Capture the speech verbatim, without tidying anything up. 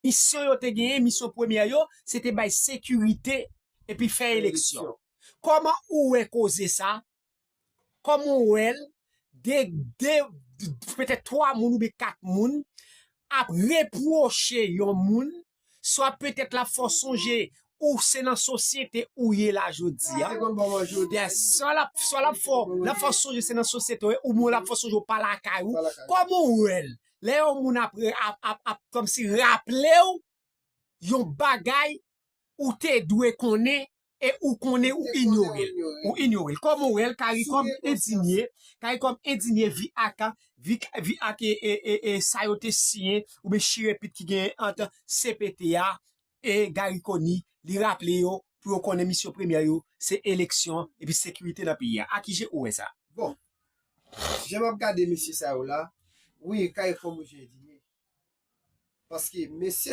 misyon yo te genyen, misyon premyè yo, se te bay sekirite epi fè eleksyon. Kòman ou wè koze sa? Kòman ou wè l? De, de, petèt twa moun oubyen kat moun ap repwoche yon moun, swa petèt l ap fè w sonje ou se nan sosyete ou ye la jodi a. Yes, swa l ap, swa l ap fè w, l ap fè w sonje se nan sosyete ou ye, oubyen l ap fè w sonje w pa lakay ou. Kòman ou wè l? Lè yon moun ap, ap, ap, ap kòmsi raple w yon bagay ou te dwe konnen e ou konnen ou inyore l. Ou inyore l. Kòman ou wè l? Karikom endinye, Karikom endinye vi ak, vi, vi ak e, e, e, e, sa yo te siyen oubyen chirepit ki gen ant C P T a e Garry Conille, li raple yo pou yo konnen misyon premyè yo se eleksyon epi sekirite nan peyi a. A ki je ou wè sa? Bon, jan m ap gade mesye sa yo la, wi, Karikom ou je endinye. Paske mesye